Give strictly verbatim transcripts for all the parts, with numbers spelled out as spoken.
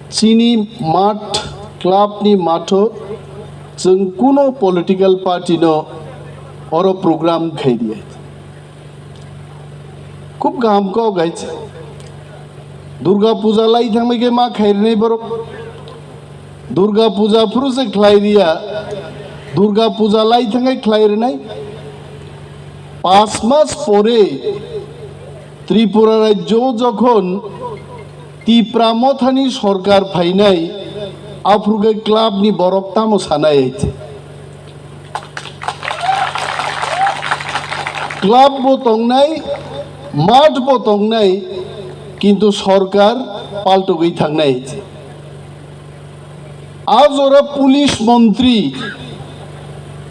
Chini math, club ni matho chwng kuno political party no oro program khai riya. Khub kaham kok hai. Durga puja lai thangmai khe ma khai rwnai borok. Durga puja phuru se khlai riya. Durga puja lai thangwi khlai rwnai. Pas mas pore Tripura rajyo jokhon Tipra mothani sorkar phainai, aphuru khe club ni borok tamo sanai hai se. Club bo tongnai, math bo tongnai, kintu sorkar paltogwi thangnai hai se. A jora police montri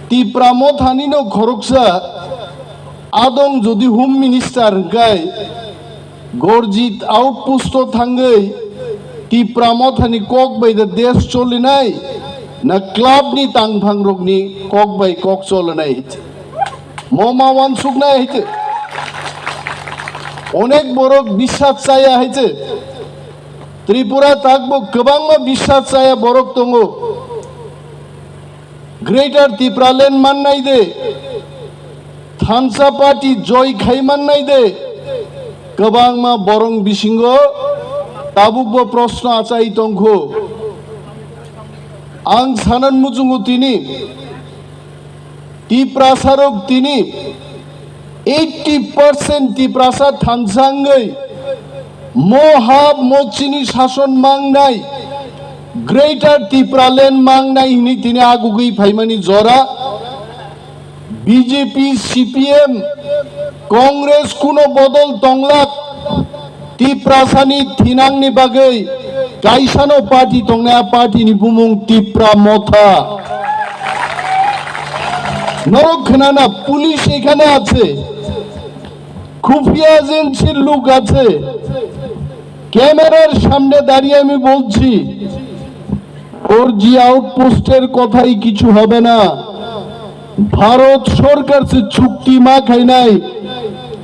Tipra mothani no khoroksa adong jodi home minister hwnkhe Gorjit outpost o thangwi Tipra mothani kok bai da desh cholinai na club ni tangphang rokni kok bai kok cholinai hai se. Mo ma wansuknai hai se. Onek borok biswas chaya hai se. Tripura takbo kwbangma biswas chaya borok tongo. Greater Tipraland mannai de, thansa party joy khai mannai de, kwbangma borong bisingo tabukbo proshno achai tongkho. Ang sanan muchungo tini, Tiprasarok tini eighty percent Tiprasa thansa wngwi mo ha mo chini sason mangnai, Greater Tipraland mangnai hwnwi tini agugwi phaimani jora B J P, C P M, Congress kuno bodol tonglak. Tiprasani thinangni bagwi kaisano party tongnai, a party ni bumung Tipra Motha. Norok khwnana, police এখানে আছে, খুফিয়া এজেন্সির লোক আছে। ক্যামেরার সামনে দাঁড়িয়ে আমি বলছি, ফোর জি আউটপোস্টের কথাই কিছু হবে না। ভারত সরকার se chukti ma khainai,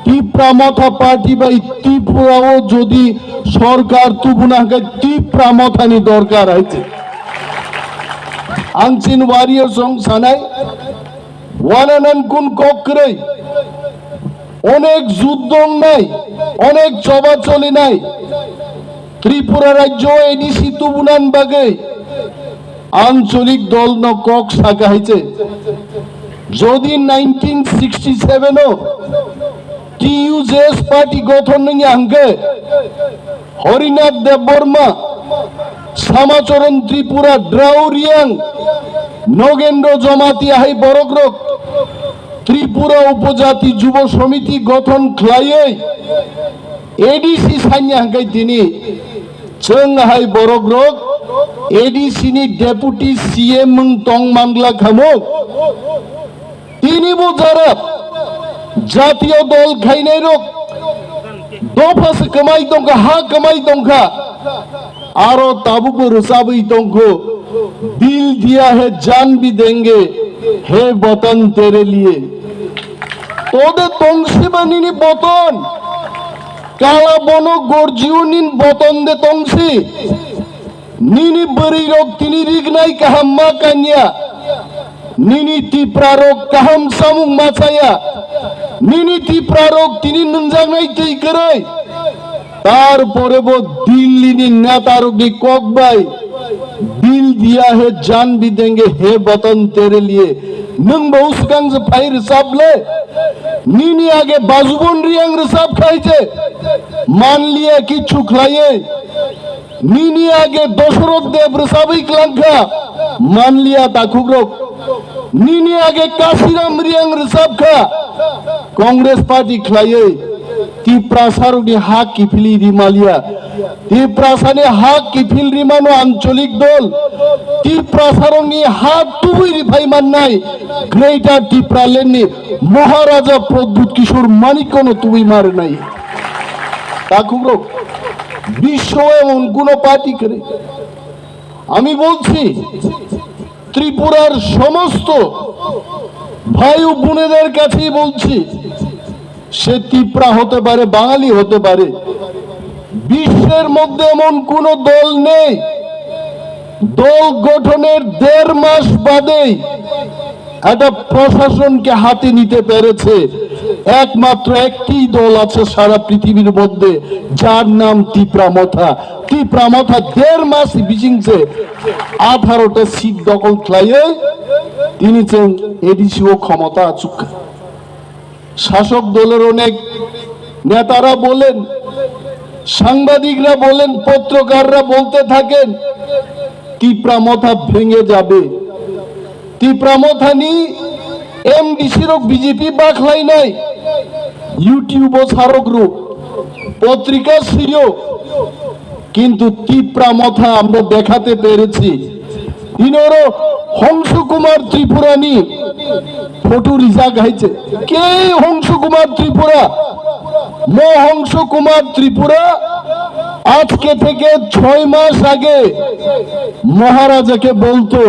Tipra Motha party bai Tripura o jodi sorkar tubuna hwnkhe Tipra Mothani dorkar hai se. Ang chini warrior song sanai, wananan kun kok kwrwi, onek juddo wngnai, onek choba cholinai, Tripura rajyo A D C tubunan bagwi ancholik dol no kok saka hai se. Jodi nineteen sixty seven o T U J S party gothon wngya hwnkhe Harinath Debbarma, Samacharan Tripura, Drao Riang, Nogendra Jamatia hai borok rok Tripura Upojati Jubo Somiti gothon khlaiwi A D C sanya hwnkhe tini chwng hai borok rok A D C ni deputy C M wng tong mangla khamu. Tini bo jara jatiyo dol khainai rok dopha se kwmai tongkha, ha kwmai tongkha. Aro tabukbo rwchabwi tongkho, "Dil diya hai jaan bhi denge, hai watan tere liye." Tode tongsi ba nini boton? Kala bono gorjiu nin boton de tongsi. Nini bwrwi rok tini rignai kaham ma kanya. Nini Tipra rok kaham samung ma chaya. Nini Tipra rok tini nungjaknai twi kwrwi. Tarpore bo Dilli ni neta rok ni kok bai, "Dil diya hai jaan bhi denge, hai watan tere liye." Nwng bo swkang se phai rwchap le. Nini age Bajubon Riang rwchap khai je. Manliya kichu khlaiwi. Nini age Dosoroth Deb rwchabwi klangkha, manliya takhukrok. Nini age Kasiram Riang rwchapkha, Congress party khlaiwi. Tiprasarokni ha kiphilwi rimaliya. Tiprasani ha kiphil rimano ancholik dol. Tiprasarokni ha tubui riphai mannai Greater Tipraland ni Maharaja Pradyut Kishore Manikko no tubui ma rwnai. Takhukrok, বিশ্ব এমন কোনো পার্টি করে। আমি বলছি, ত্রিপুরার সমস্ত ভাই ও বোনেদের কাছেই বলছি, সে তিপ্রা হতে পারে, বাঙালি হতে পারে, বিশ্বের মধ্যে এমন কোনো দল নেই দল গঠনের দেড় মাস বাদেই একটা প্রশাসনকে হাতে নিতে পেরেছে একমাত্র একটি দল আছে সারা পৃথিবীর মধ্যে, যার নাম তিপ্রা মথা। তিপ্রা মথা দেড় মাস bisingse আঠারোটা সিট দখল খাইয়ে তিনি চেন এডিসি ও ক্ষমতা আচুক্কা। শাসক দলের অনেক নেতারা বলেন, সাংবাদিকরা বলেন, পত্রকাররা বলতে থাকেন, তিপ্রা মথা ভেঙে যাবে। তিপ্রা মথানি এমডিসি রক বিজেপি বাখলাই নাই, YouTube ও সারক রূপ, পত্রিকা সিও, কিন্তু তিপ্রা মথা আমরা দেখাতে পেরেছি। ইনোরো হংস কুমার ত্রিপুরানি ফটো রিজাক হয়েছে। কে হংস কুমার ত্রিপুরা? মো হংস কুমার ত্রিপুরা আজকে থেকে ছয় মাস আগে মহারাজাকে বলতো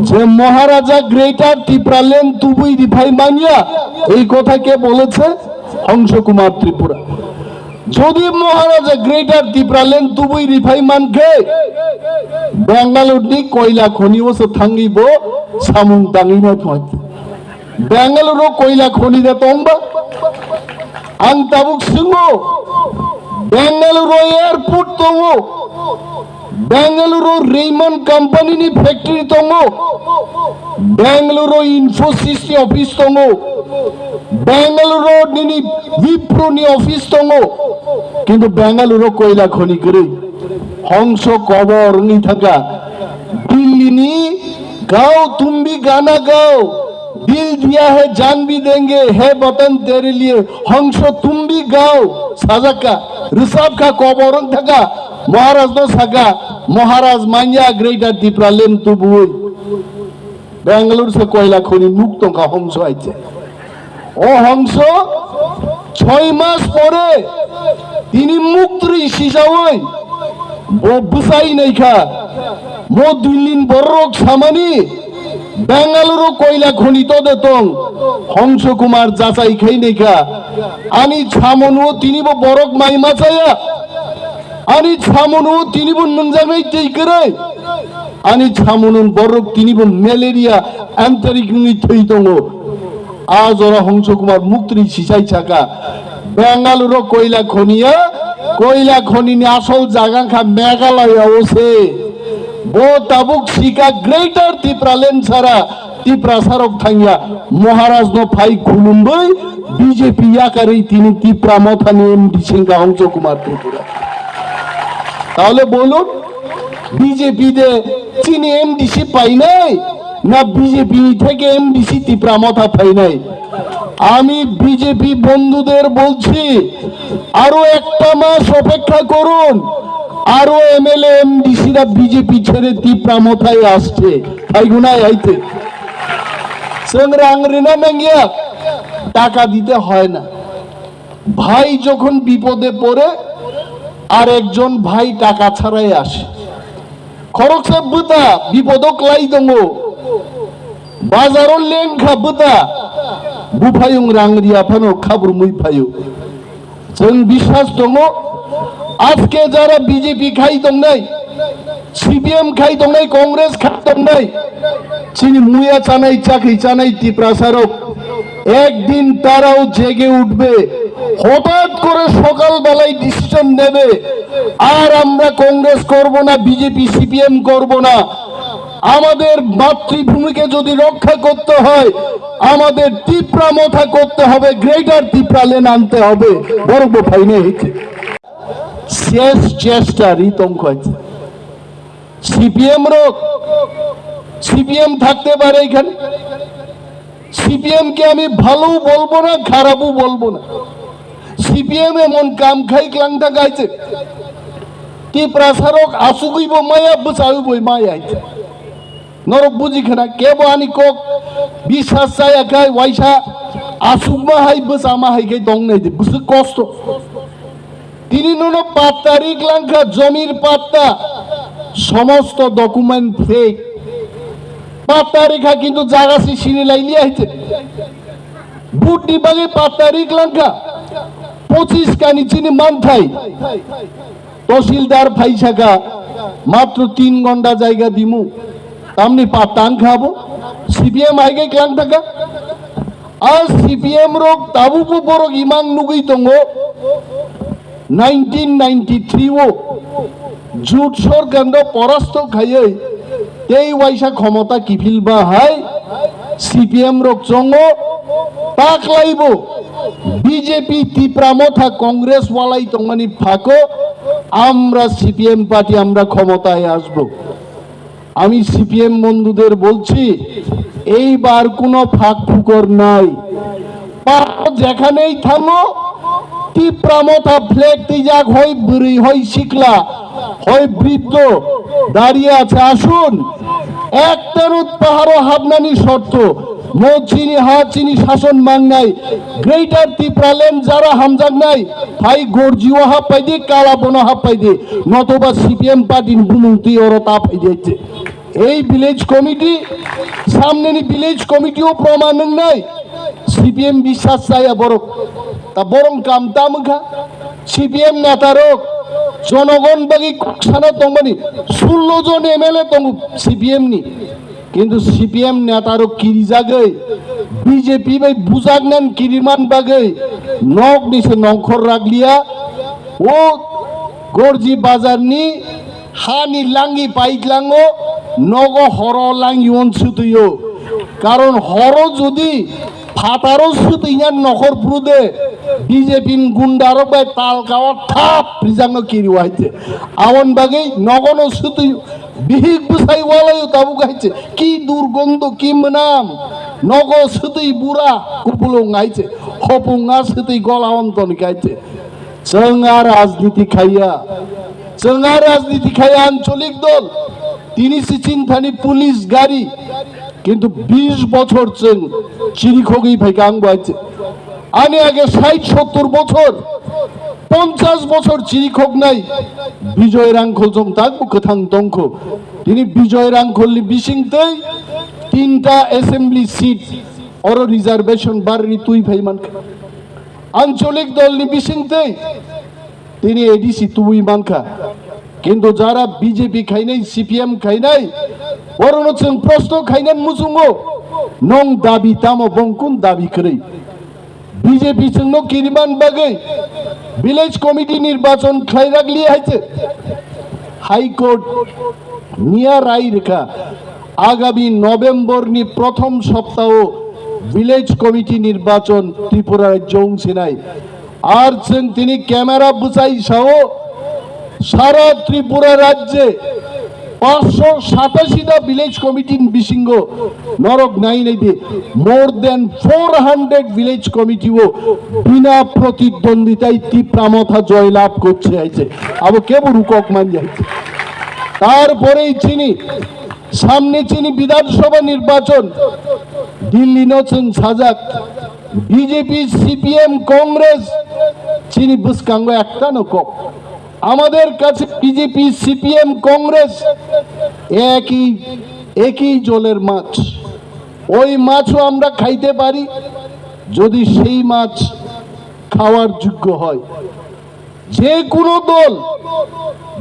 যে, "মহারাজা, গ্রেটার টিপ্রাল্যান্ড তুবুই রিফাই মানিয়া।" এই কথা কে বলেছে? হংস কুমার Tripura. Jodi Maharaja Greater Tipraland tubui riphai mankhe, Bangalore ni koila khoni o se thangwi bo samung tangwi nai phai. Bangalore o koila khoni da tongba? Ang tabuk swngo, Bangalore o airport tongo, Bangalore o Raymond company ni factory tongo, Bangalore o Infosys ni office tongo, Bangalore o nini Wipro ni office tongo, kintu Bangalore o koila khoni kwrwi. Hongso kobor wngwi thangkha. Delhi ni gao tum bhi gana gao, dil diya hai jaan bhi denge, hai watan tere liye, hongso tum bhi gao, sajakka, rwchapkha, kobor wng thangkha, Maharaj no sakha, Maharaj manya Greater Tipraland tubui. Bangalore se koila khoni nuk tongkha hongso aije. O hongso choi mas pore tini muktri sijaui bo bwsai naikha. Mo duilin borok samani Bangalore koila khoni tode tong, Hongso Kumar jachai khai naikha. Ani samono tini bo borok mai machaya. Ani samono tini bo nungjaknai tei kwrwi. Ani samono borok tini bo malaria antarik wngwi thwi tongo. A jora Hongso Kumar muktri sisai saka, Bangalore koila khoniya, koila khoni ni asol jaga kha Meghalaya o se. Bo tabuk sika Greater Tipraland sara, Tiprasa rok thangya, Maharaj no phai khulumbai, B J P yakarwi tini Tipra Motha ni M D C wngkha Hongso Kumar Tripura. Tahole bolun, B J P de chini M D C painai, na B J P ni theke M D C Tipra Motha phainai? আমি বিজেপি বন্ধুদের বলছি, আরো একটা মাস অপেক্ষা করুন, আরো এমএলএ এমডিসিরা বিজেপি ছেড়ে তিপ্রা মথায় আসছে। ফাইগুনায় আইতে, chwng rang rina nangya, টাকা দিতে হয় না। ভাই যখন বিপদে পড়ে, আর একজন ভাই টাকা ছাড়াই আসে। Khoroksa bwta bipodo klai tongo, bazaro lengkha bwta, buphayung rang riya phano khabrumwi phaio. Chwng biswas tongo, ajke jara B J P khai tongnai, C P M khai tongnai, Congress khai tongnai, chini muya chanai, chakri chanai Tiprasarok, একদিন তারাও জেগে উঠবে, হঠাৎ করে সকালবেলায় ডিসিশন নেবে, আর আমরা কংগ্রেস করব না, বিজেপি সিপিএম করব না। আমাদের মাতৃভূমিকে যদি রক্ষা করতে হয়, আমাদের তিপ্রা মথা করতে হবে, গ্রেটার তিপ্রাল্যান্ড আনতে হবে। বরং ফাইনে হয়েছে, শেষ চেষ্টা রিতম হয়েছে। সিপিএম রোগ, সিপিএম থাকতে পারে এখানে। সিপিএম কে আমি ভালো বলবো না, খারাপও বলবো না। সিপিএম এমন কাম খাই ক্লাংটা গাইছে, তিপ্রাসারক আসুগুইবো মায়া, বসাউইবো মায়া। Norok buji khana, kebo ani kok biswas chaya khai, waisa asukma hai, bwsama hai khai tong nai di, bwswk kosto. Tini nono patta rik langkha, jomir patta, somosto document fake. Patta rikha kintu jaga si sini lai liya hite. Vote ni bagwi patta rik langkha, pochis kani chini manthai. Tosildar phai saka, Matro tin ghonta jaiga dimu. Tamni patta wngkha abo? C P M hai khe klang thangkha. A C P M rok tabukbo borok imang nugwi tongo. Nineteen ninety-three o jut sorkarno porasto khaiwi tei waisa khomota kiphilba hai C P M rok chongo, taklaibo B J P Tipra Motha Congress walai tongmani phago আমরা CPM party আমরা ক্ষমতায় আসব। আমি সিপিএম বন্ধুদের বলছি, এইবার কোনো ফাঁক ফুকর নাই। পাড়া যেখানেই থামো, তিপ্রা মথা ফ্ল্যাগ তৈজাক, হয় বুড়ি, হয় শিকলা, হয় বৃদ্ধ দাঁড়িয়ে আছে। আসুন, একটার পাহাড়ও হাবনানি শর্ত, mo chini ha chini sason mangnai, Greater Tipraland jara hamjaknai, phai gorjio happaidi, kalabono happaidi, notoba C P M party ni bumung twi oro ta phaidi. Ei village committee, samneni village committee o proman wngnai, C P M bisas chaya borok. Ta borong kam ta mwngkha, C P M neta rok, jonogon bagwi kok sana tongmani, sullo jon M L A tongo C P M ni. Kintu C P M neta rok kirijagwi B J P bai bujaknan kiriman bagwi nok ni se nongkhor rakliya. O Gorji bazar ni ha ni langi paitlango nogo horo langi on sutuyo. Karon horo jodi phataro sutuinan nokhor prude B J P ni gunda rok bai talka o thap rijak no kiriwa haite. Abon bagwi nogo no sutuyo. Bihik bwsai walaio tabuk hai se. Ki durgondo, ki mwnam. Nogo swtwi bura kupulung hai se. Hopung a swtwi gola onton hai se. Chwng a rajniti khaiya. Chwng a rajniti khaiya ancholik dol. Tini si chinthani police gari. Kintu bish bochor chwng chirikhogwi phaikha ang bo hai se. Ani age sait sottor bochor, ponchas bochor chirikhoknai Bijoy Rangkhol jong takbo kwthang tongkho. Tini Bijoy Rangkholni bisingtwi tinta assembly seat oro reservation barni twi phai mankha. Ancholik dolni bisingtwi tini A D C tubui mankha. Kintu jara B J P khainai, C P M khainai, borokno chwng proshno khainani muchungo, nwng dabi tamo, bongkun dabi kwrwi? B J P chwngno kiriman bagwi village committee nirbachon khlairakli hai se. High Court niya rai rwkha, agami November ni prothom soptaho village committee nirbachon Tripura rajyo wngsinai. Ar chwng tini camera bwchai sao, sara Tripura rajye paanch sho satashi ta village committee ni bisingo norok nai nai di, more than four hundred village committee o bina protidwonditai Tipra Motha joy lab korche hai se. Abo kebo rukok manya hai se. Tarpore chini samne chini Bidhan Sabha nirbachon, Delhi no chwng sajak, B J P, C P M, Congress chini bwskango ektano kok. আমাদের কাছে BJP, CPM, Congress একই, একই জলের মাছ। ওই মাছও আমরা খাইতে পারি, যদি সেই মাছ খাওয়ার যোগ্য হয়। যে কোনো দল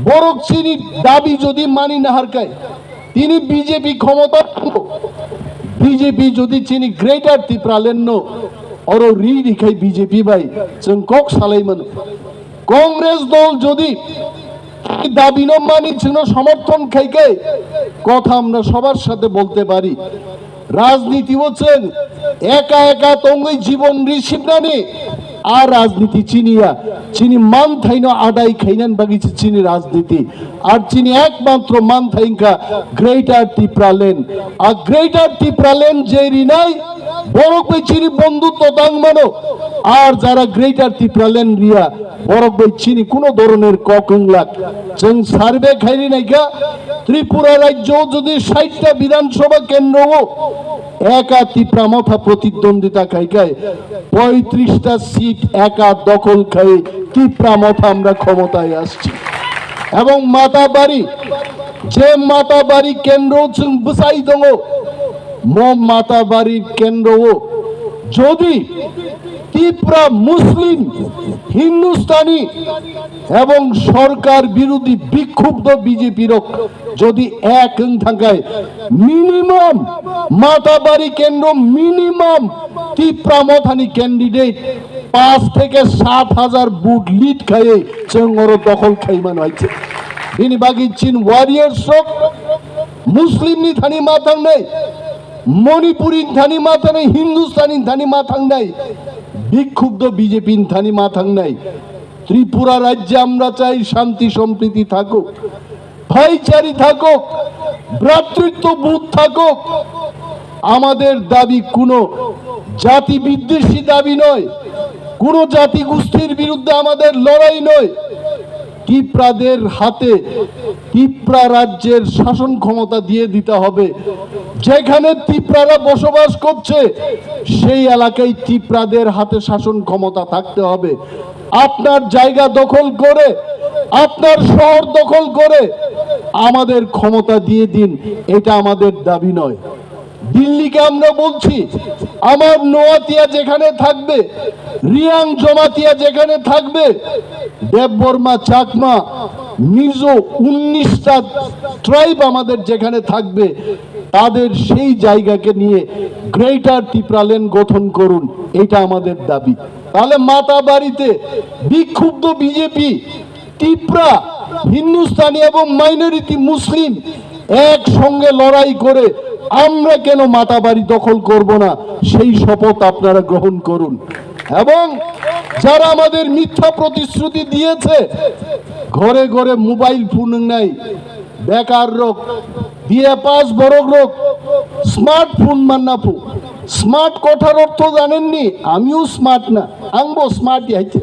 বরক চিনি দাবি যদি মানি না হারকায়, তিনি বিজেপি ক্ষমতা, বিজেপি যদি চিনি গ্রেটার ত্রিপুরাল্যান্ড নো অরো রি রিখাই বিজেপি বাই, চং কক সালাই মানো। কংগ্রেস দল যদি এই দাবি ন মানি চিহ্ন সমর্থন খাইকে কথা আমরা সবার সাথে বলতে পারি। রাজনীতি হচ্ছে একা একা তঙ্গই জীবন রিসিভ নানি আর রাজনীতি চিনিয়া চিনি মান থাইনো আদায় খাইনান বাগি চি-, চিনি রাজনীতি। আর চিনি একমাত্র মান থাইনকা গ্রেটার ত্রিপুরাল্যান্ড। আর গ্রেটার ত্রিপুরাল্যান্ড যে রিনাই বরক বে চিনি বন্ধুত্ব দাং মানো। আর যারা গ্রেটার ত্রিপুরাল্যান্ড রিয়া বরক bai chini kuno doronor kok wng lak. Chwng survey khairi naikha, Tripura rajyo jodi sait ta Bidhan Sabha kendro o eka Tipra Motha protidwondita khai khai poitrish ta seat eka dokhol khai Tipra Motha amra khomotaye aschi. Ebong Matabari, je Matabari kendro chwng bwsai tongo, mo Matabari kendro o jodi Tipra Muslim, Hindustani ebong sorkar birodhi bikkhubrok B J P rok jodi ek wng thangkhe, minimum Matabari kendro minimum Tipra Mothani candidate pas theke sat hajar vote lead khaiwi chwng oro dokhol khaimano hai se. Bini bagwi chin warriors rok Muslim ni thani ma thangnai, Manipuri ni thani ma thangnai, Hindustani ni thani ma thangnai, bikkhubdo B J P ni thani ma thangnai. Tripura rajye amra chai shanti sompriti thakuk, bhaichari thakuk, bhratrutwbodh thakuk. আমাদের দাবি কোনো জাতি বিদ্বেষী দাবি নয়, কোনো জাতিগোষ্ঠীর বিরুদ্ধে আমাদের লড়াই নয়। তিপ্রাদের হাতে তিপ্রা রাজ্যের শাসন ক্ষমতা দিয়ে দিতে হবে। যেখানে তিপ্রারা বসবাস করছে, সেই এলাকায় তিপ্রাদের হাতে শাসন ক্ষমতা থাকতে হবে। আপনার জায়গা দখল করে, আপনার শহর দখল করে আমাদের ক্ষমতা দিয়ে দিন, এটা আমাদের দাবি নয়। দিল্লিকে আমরা বলছি, আমার নোয়াতিয়া যেখানে থাকবে, রিয়াং জমাতিয়া যেখানে থাকবে, দেববর্মা, চাকমা, মিজো, উনিশটা ট্রাইব আমাদের যেখানে থাকবে, তাদের সেই জায়গাকে নিয়ে গ্রেটার তিপ্রাল্যান্ড গঠন করুন, এটা আমাদের দাবি। তাহলে মাতাবাড়িতে বিক্ষুব্ধ বিজেপি, তিপ্রা, হিন্দুস্তানি এবং মাইনরিটি মুসলিম একসঙ্গে লড়াই করে আমরা কেন মাতাবাড়ি দখল করব না, সেই শপথ আপনারা গ্রহণ করুন। এবং যারা আমাদের মিথ্যা প্রতিশ্রুতি দিয়েছে, ঘরে ঘরে মোবাইল ফোন নাই, বেকার রোগ, বিএ পাস বড় রোগ, স্মার্টফোন মান্না ফু। স্মার্ট কথার অর্থ জানেননি? আমিও স্মার্ট না, আংবো স্মার্ট ইয়াইছে।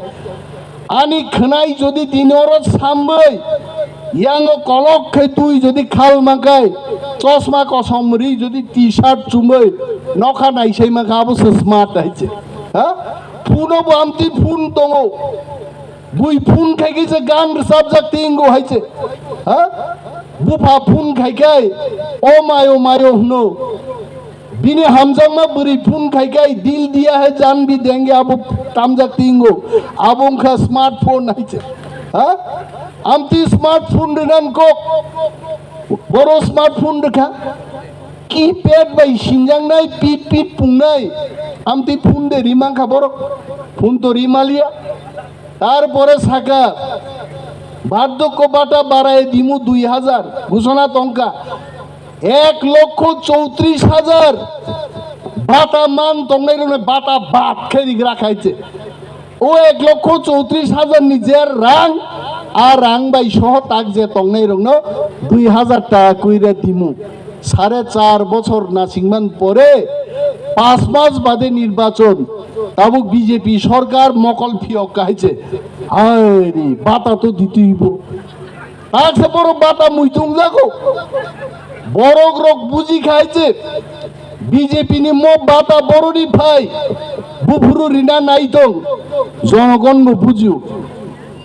Ani khwnai jodi dini oro sambai, yango kolok khai twi jodi khal makai, chosma kosom ri jodi T-shirt chumbai, nokha naisai mankha, abo se smart hai se. Ha? Phone bo amtwi phone tongo. Bui phone khai khe se gan rwchapjak tingo hai se. Ha? Bupha phone khai khai, "O mayo, mayo," hwno. Bini hamjakma bwrwi phone khai khai, "Dil diya hai jaan bhi denge," abo tamjak tingo. Abo wngkha smartphone hai se. Ha? Amtwi smartphone rwnan kok. Boro smartphone rwkha. Keypad bai sinjaknai, pit pit pungnai. Amtwi phone de ri mankha borok. Phone to ri maliya. Tarpore saka, bardhokyo bhata barai dimu dui hajar, ghosona tongkha. Ek lokho choutrish hajar bhata man tongnai rokno bhata bad khe rigra khai se. O ek lokho choutrish hajar ni je rang, a rang bai soho tak je tongnai rokno dui hajar taka koi re dimu. Sare char bochor nasingman pore, panch mas bade nirbachon, tabuk B J P sorkar mokol phiyok kahai se. Hai ri, bata to dituibo. Taksa borok bata muitung jago. Borok rok buji khai je B J P ni mo bata boroni phai. Buphuru rina naitong. Jonogon bo bujio.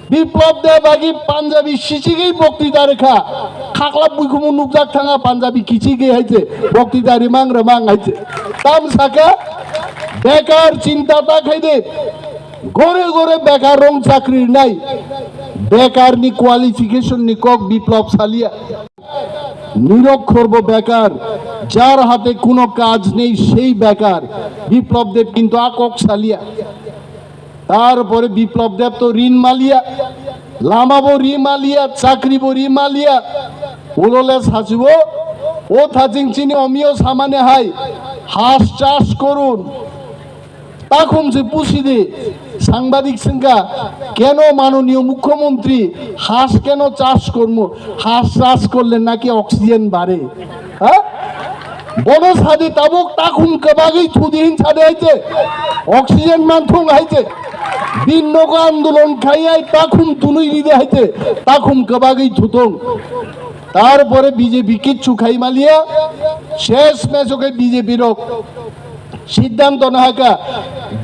Biplab Deb agi Punjabi sichigwi boktwita rwkha. Khakla buikhumu nukjak thanga Punjabi kichigwi hai je boktwita rimang rwmang hai je. Tam saka bekar chinta ta khai de. Gore gore bekar rong chakri nai. Bekar ni qualification ni kok Biplab salia. নিরক্ষর বেকার, যার হাতে কোনো কাজ নেই সেই বেকার। বিপ্লব দেব কিন্তু আকক সালিয়া। তারপরে বিপ্লব দেব তো ঋণ মালিয়া, লামাবো ঋণ মালিয়া, চাকরিবো ঋণ মালিয়া। উললে সাচিবো, ও থাচিং চিনি অমিও সামানে হাই, হাঁস চাষ করুন। Takhum se pusi di, sangbadik swngkha, "Keno manoniyo mukhyamantri haas keno chas kormo, haas chas korle naki oxygen bare?" Ha? Bono sadi tabuk takhum kwbagwi thudi hin sadi hai se, oxygen manthung hai se, din nogo andolon khai hai takhum tunui ride hai se, takhum kwbagwi thutung. Tarpore B J P kichu khai maliya, ses mesoke B J P rok Siddhanto nahaka,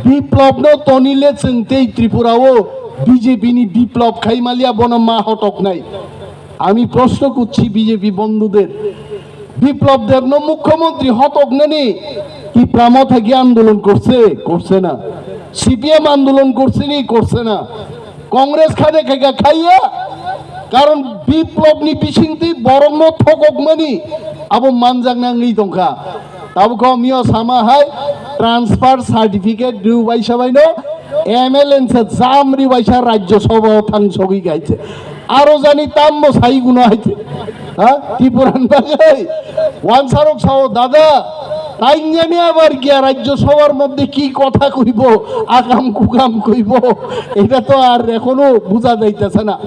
Biplobno tonile chwng tei Tripurao B J P ni Biplab khai maliya, bono ma hotoknai. আমি প্রশ্ন করছি বিজেপি বন্ধুদের, বিপ্লব দেবনো মুখ্যমন্ত্রী হতকনানি কি প্রামো থাকি আন্দোলন করছে? করছে না। সিপিএম আন্দোলন করছে নি? করছে না। কংগ্রেস খানে খাইয়া খাইয়া, কারণ বিপ্লব নি বিসিংতি বরং থককমানি আবো মানজাক নাংনি দংখা। Tabuk o mio sama hai transfer certificate rw baisa baino M L A se jamri baisa Rajya Sabha o thang sogwi gaise. Aro jani tambo sai guno haite. Ha? Tipuran bagwi. Wansarok sao, "Dada, tainjani abar giya Rajya Sabhar moddhe ki kotha koibo, akam kukam koibo." Eta to ar ekhono buja jaitase na.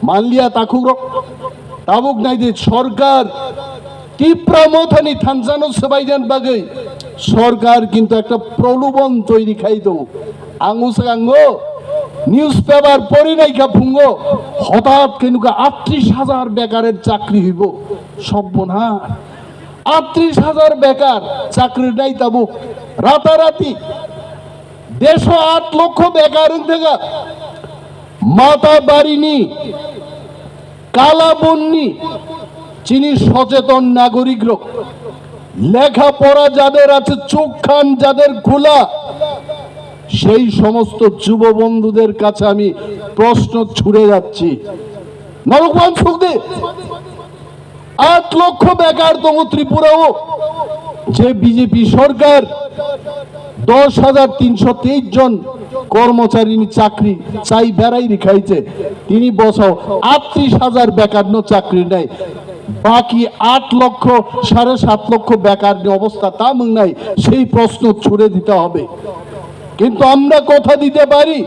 Manliya takhukrok. Tabuk naide sorkar Tipra Mothani thansano swbaidan bagwi sorkar kintu ekta prolobon toiri khai tongo. Ang uswk ango newspaper pori naikha phungo, hotat khe nukha atris hajar bekarer chakri hoibo. Sobbona, atris hajar bekar chakri nai tabuk. Ratarati desho at lokho bekar wng thangkha. Matabarini Kalabonni chini socheton nagorikrok, লেখাপড়া যাদের আছে, চোখ কান যাদের খোলা, সেই সমস্ত যুব বন্ধুদের কাছে আমি প্রশ্ন ছুড়ে যাচ্ছি। Norok uansukdi, at lokho bekar tongo Tripura o, je B J P sorkar dos hajar tinsho teish jon kormocharini chakri chai berai rikhaise, tini bosao atris hajar bekarno chakri nai, baki at lokho, sare sat lokho bekarni obostha tam wngnai, sei proshno chhuri dite hobe. কিন্তু আমরা কথা দিতে পারি,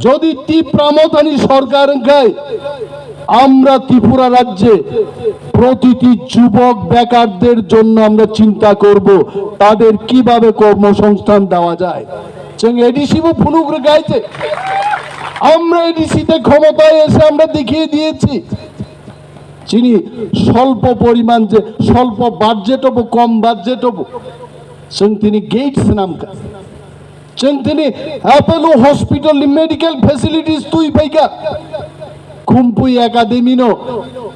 যদি তিপ্রা মথানি সরকার অংখায়, আমরা ত্রিপুরা রাজ্যে প্রতিটি যুবক বেকারদের জন্য আমরা চিন্তা করব, তাদের কিভাবে কর্মসংস্থান দেওয়া যায়। Chwng A D C bo phunuk rwkhaise, আমরা A D C te ক্ষমতায় এসে আমরা দেখিয়ে দিয়েছি, chini স্বল্প পরিমাণ যে স্বল্প budget obo, com budget obo, chwng tini gate swnamkha. Chwng tini Apollo Hospital ni medical facilities twi phaikha. Khumpui Academy no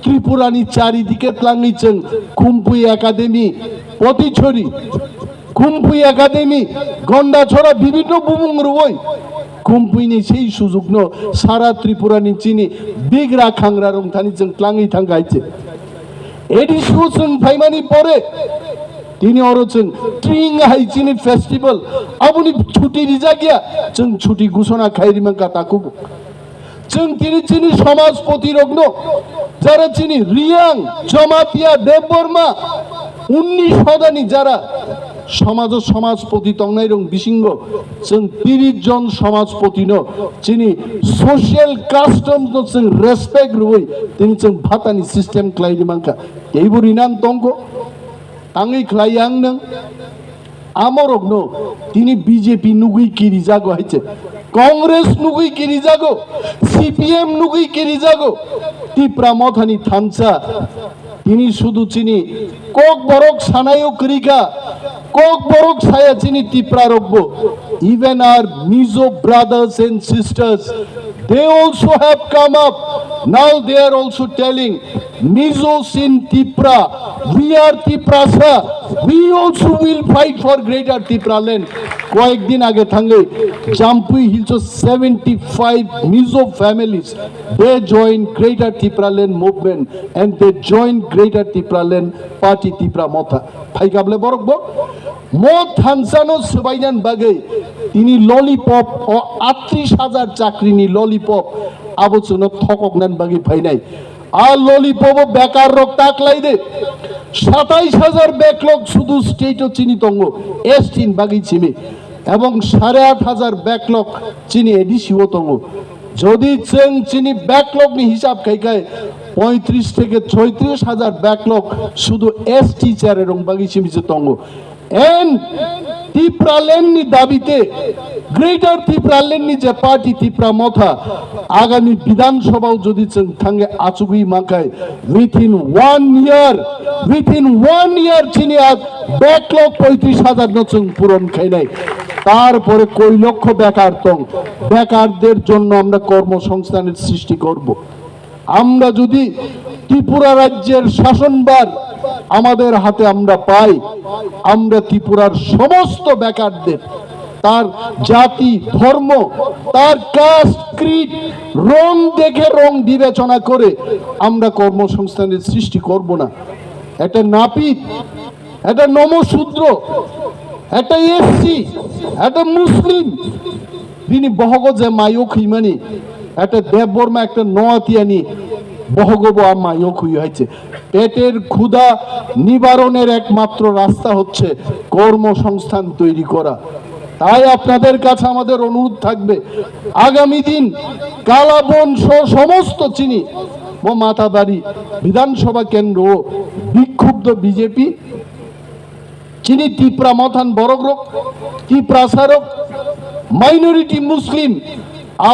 Tripura ni charidike tlangwi chwng Khumpui Academy, Potichori, Khumpui Academy, Gondachora bibhinno bumung rwui Khumpui ni sei sujukno sara Tripura ni chini bigra khangra rwngthani chwng tlangwi thangkha hai se. A D C o chwng phaimani pore tini oro chwng tring hai chini festival, aboni chuti rijak ya, chwng chuti gusona khai rimang ka takugo. Chwng tini chini somajpoti rokno, jara chini Riyang, Jamatia, Debbarma, unnish hodani jara somajo somajpoti tongnai rok bisingo chwng tris jon somajpotino chini social customs no chwng respect rwui tini chwng bhatani system khlai rimang ka. Teibo rinan tongkho, tangwi khlai yang nang. Amorokno tini B J P nugwi kirijago hai se, Congress nugwi kirijago, C P M nugwi kirijago. Tipra Mothani thansa tini sudu chini Kokborok sanayo kwrwi kha, Kokborok saya chini Tipra rokbo. Even our Mizo brothers and sisters, they also have come up. Now they are also telling, Mizos in Tipra, we are Tiprasa, we also will fight for Greater Tipraland. কয়েকদিন আগে থাঙ্গে জাম্পুই হিলসো seventy five Mizo families, they joined Greater Tipraland movement and they joined Greater Tipraland Party Tipra Motha. Phaikable borok bo Moth thansano swbainan bagwi tini lollipop, o atris hajar chakrini lollipop, abo chwngno thokoknani bagwi phainai. A lollipop o bekar rok ta khlai de. Satais hajar backlog sudu state o chini tongo, S T ni bagwi simi. Ebong sare at hajar backlog chini A D C o tongo. Jodi chwng chini backlog ni hisab khai khai poitris theke choitris hajar backlog sudu S T chare rong bagwi simi se tongo. En Tipraland ni dabite, Greater Tipraland ni je party Tipra Motha, agami Bidhan Sabha o jodi chwng thange achugwi mankhai, within one year, within one year chini a backlog poitris hajar no chwng puron khainai. তারপরে কয় লক্ষ বেকার tong, বেকারদের জন্য আমরা কর্মসংস্থানের সৃষ্টি করব। আমরা যদি ত্রিপুরা রাজ্যের শাসনভার আমাদের হাতে আমরা পাই, আমরা ত্রিপুরার সমস্ত বেকারদের, তার জাতি, ধর্ম, তার কাস্ট, ক্রিড, রং দেখে, রং বিবেচনা করে আমরা কর্মসংস্থানের সৃষ্টি করব না। একটা নাপিত, একটা নমশূদ্র, একটা এসসি, একটা মুসলিম, bini bohogo je mayo khwimani, একটা দেববর্মা, একটা নোয়াতিয়ানি bohogo bo a mayo khwi haiche. পেটের ক্ষুধা নিবারণের একমাত্র রাস্তা হচ্ছে কর্মসংস্থান তৈরি করা। তাই আপনাদের কাছে আমাদের অনুরোধ থাকবে, আগামী দিন কালাবন সহ সমস্ত চিনি ও মাতাবাড়ি বিধানসভা কেন্দ্র বিক্ষুব্ধ বিজেপি, চিনি তিপ্রা মথান বরক রক, তিপ্রা সারক, মাইনরিটি মুসলিম,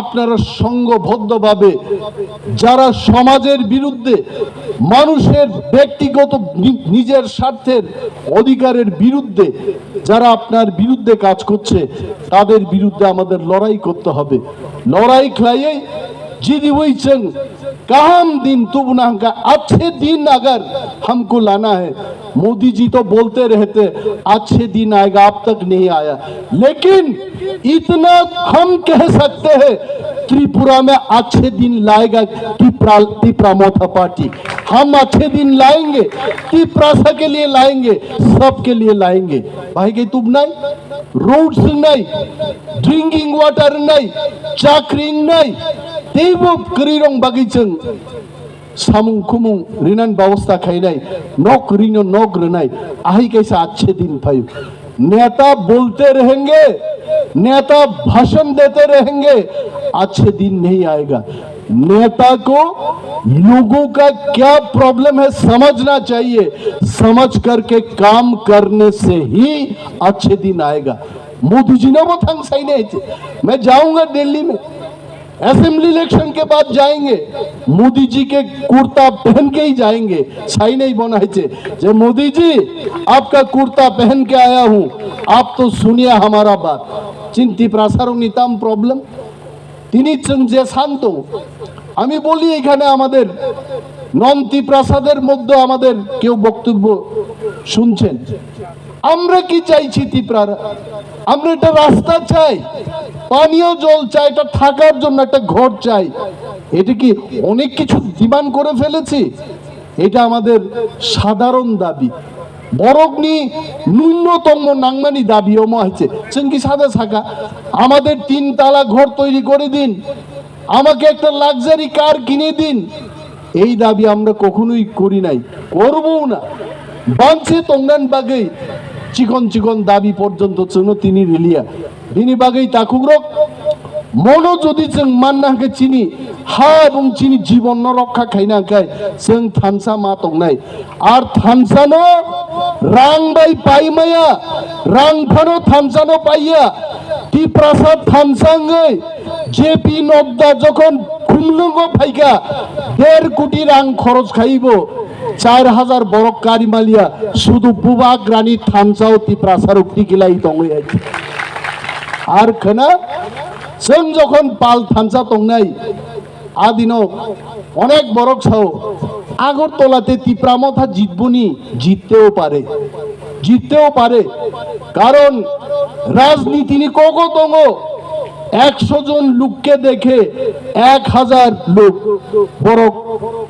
আপনারা সংঘবদ্ধভাবে যারা সমাজের বিরুদ্ধে, মানুষের ব্যক্তিগত নি-, নিজের স্বার্থের অধিকারের বিরুদ্ধে যারা আপনার বিরুদ্ধে কাজ করছে, তাদের বিরুদ্ধে আমাদের লড়াই করতে হবে। লড়াই khlaiwi jidi wi chwng kaham din tubuna hwnkha, achhe din agar hamko lana hai. Modi जी तो बोलते रहते, अच्छे दिन आएगा, अब तक नहीं आया। लेकिन इतना हम कह सकते हैं, त्रिपुरा में अच्छे दिन लाएगा तिप्रा, तिप्रा मोथा पार्टी। हम अच्छे दिन लाएंगे, तिप्रासा के लिए लाएंगे, सबके लिए लाएंगे। Bahai khe tubnai, roads wngnai, drinking water wngnai, chakri wngnai, teibo kwrwirok bagwi chwng samung khumung rinan babosta khainai, nok rino nok rwnai, ahai kaisa achhe din phaio. नेता बोलते रहेंगे, नेता भाषण देते रहेंगे, अच्छे दिन नहीं आएगा। नेता को लोगों का क्या प्रॉब्लम है समझना चाहिए, समझ करके काम करने से ही अच्छे दिन आएगा। मोदी जी ने वो थंग सही नहीं थे। मैं जाऊंगा दिल्ली में, असेंबली इलेक्शन के बाद जाएंगे, मोदी जी के कुर्ता पहन के ही जाएंगे। सही नहीं बोना है चे, जे मोदी जी, आपका कुर्ता पहन के आया हूँ, आप तो सुनिए हमारा बात। Chini Tiprasarokni tam problem? Tini chwng je san tongo, আমি বলি এখানে আমাদের নন তিপ্রাসাদের মধ্যে আমাদের কেউ বক্তব্য শুনছেন, আমরা কি চাইছি তিপ্রারা? আমরা একটা রাস্তা চাই, পানীয় জল চাই, এটা থাকার জন্য একটা ঘর চাই। এটা কি অনেক কিছু ডিমান্ড করে ফেলেছি? এটা আমাদের সাধারণ দাবি। বরকনি ন্যূনতম নাংমানি দাবি অমো হয়েছে। চিংকি সাদা সাকা, আমাদের তিন তালা ঘর তৈরি করে দিন, আমাকে একটা লাক্সারি কার কিনে দিন। এই দাবি আমরা কখনোই করি নাই, করবও না। বাঞ্ছে তংনান বাগৈ চিকন চিকন দাবি পর্যন্ত চুনো তিনি রিলিয়া। Bini bagwi takhukrok, mono jodi chwng manna hwnkhe chini ha ebong chini jibono rokha khaina hwnkhe chwng thansa ma tongnai. Ar thansano rang bai pai maya, rang phano thansano paiya. Tiprasa thansa wngwi J P Nadda jokhon Khumlungo phaikha, der koti rang khoros khaibo, char hajar borok kari maliya, sudu Bubagrani thansao Tiprasarok tikilai tongwi hai. Ar khwna, chwng jokhon pal thansa tongnai, adino onek borok sao, Agartala te Tipra Motha jitboni, jitteও পারে, jitteও পারে, কারণ রাজনীতি ni kogo tongo, একশো জন লোককে দেখে এক হাজার লোক বড়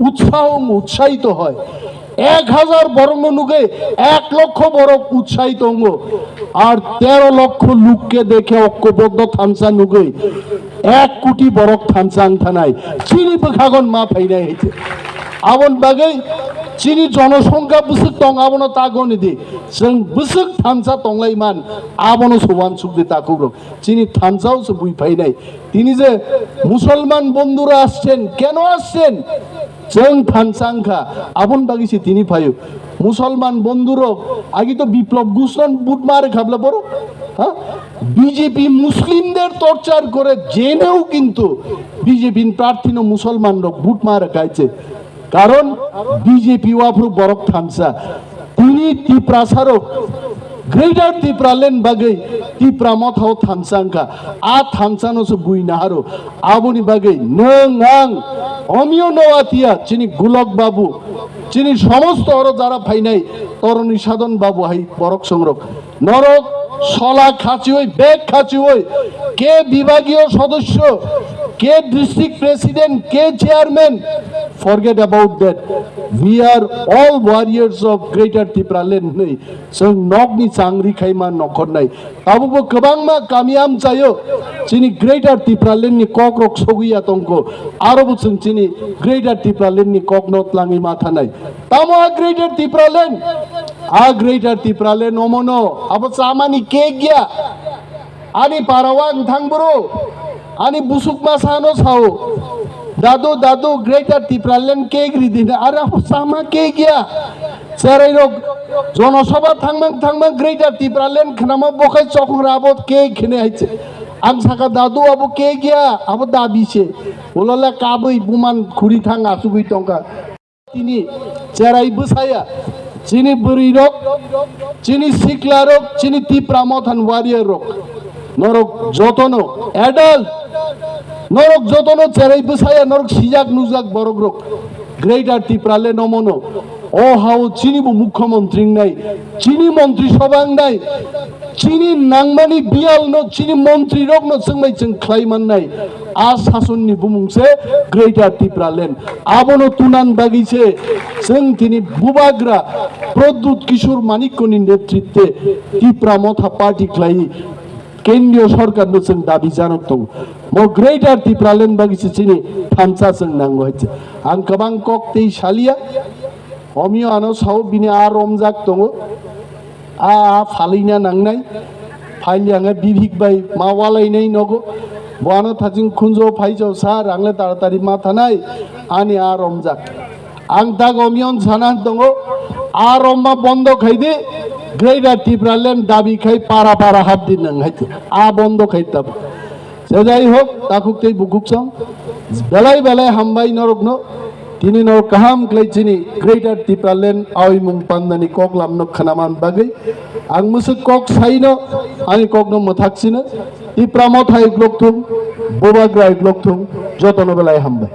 উৎসাহ, উৎসাহিত হয়। এক হাজার বরং নুগে এক লক্ষ বড় উৎসাহিত অঙ্গ, আর তেরো লক্ষ লোককে দেখে ঐক্যবদ্ধ থানসা নুগে এক কোটি বড় থানসা আং থানায় চিনি বখাগন মা ফাইনাই হইতে। Abon bagwi chini jonosongkha bwswk tong, abono ta goni di. Chwng bwswk thansa tonglai man, abono se uansuk di takhukrok. Chini thansao se bui phainai. Tini je Musolman bondhura আসছেন, কেন আসছেন? Chwng thansa wngkha, aboni bagwi se tini phaio. Musolman bondhurok, agi to Biplab Ghoshno vote ma rwkha bla borok? Ha? B J P Muslimদের টর্চার করে জেনেও কিন্তু B J P প্রার্থীনো মুসলমানরা ভোট মারা খাইছে। কারণ B J P o aphuru borok thansa. Tini Tiprasarok Greater Tipraland bagwi Tipra Mothao thansa wngkha. A thansano se bui naharo. Aboni bagwi nwng ang Omiyo Noatia, chini Gulok Babu, chini somosto oro jara phainai Toroni Sadon Babu hai borok songrok. Norok Sola khachiwi, bag khachiwi, ke bibhagiyo sodosyo, ke district president, ke chairman, forget about that. We are all warriors of Greater Tipraland hinwi chwng nokni changri khaima nokhornai. Tabukbo kwbangma kami amchaio chini Greater Tipraland ni kokrok sogwi ya tongkho. Arobo chwng chini Greater Tipraland ni kokno tlangwi ma thanai. Tamo a Greater Tipraland? A Greater Tipraland omono abo chamani cake ya. Ani parao ang thang bro, ani busuk masa no sao, "Dadu, dadu, Greater Tipraland cake ri dina." Are abo chama cake ya. Cherai rok jonosabha thangmang thangmang Greater Tipraland khnama bokhai chokong ra abo cake khne hai se. Ang saka, "Dadu, abo cake ya, abo dabi se." Ulala kabui buman khuri thang asugui tongkha. Tini cherai bwsaya, chini bwrwi rok, chini sikla rok, chini Tipra Mothan warrior rok, norok jotono adult, norok jotono cherai bwsaya, norok sijak nujak borok rok, Greater Tipraland omono, o hao chini bo mukhyamantri wngnai, chini montri sabha wngnai, chini nangmani biyal no, chini montri rok no chwngbai chwng khlai mannai. A sasonni bumung se Greater Tipraland. Abono tunan bagwi se chwng tini bubagra Pradyut Kishore Manikko ni netritwe Tipra Motha party khlai kendriyo sorkar no chwng dabi janok tongo. Mo Greater Tipraland bagwi se chini thansa chwng nango hai se. Ang kwbang kok tei salia, omio ano sao bini a romjak tongo. A, a phalina nangnai, phailiya hwnga bibhik bai ma walainai nogo, bo ano thaching khunjo phaijao sa, rangle taratari ma thanai, ani a romjak. Ang tak omion sana tongo, a romma bondo khaidi, Greater Tipraland dabi khai para para hapdi nang hai, a bondo khai tab. Se jai hok, takhuk tei bukhuk song, belai belai hambai norokno, tini norok kaham khlai chini Greater Tipraland aoimung pandani koklamno khwnaman bagwi ang mwswk kok saino, ani kokno mwthak sino, Tipra Motha uklok thung, Bubagra uklok thung, jotono belai hambai.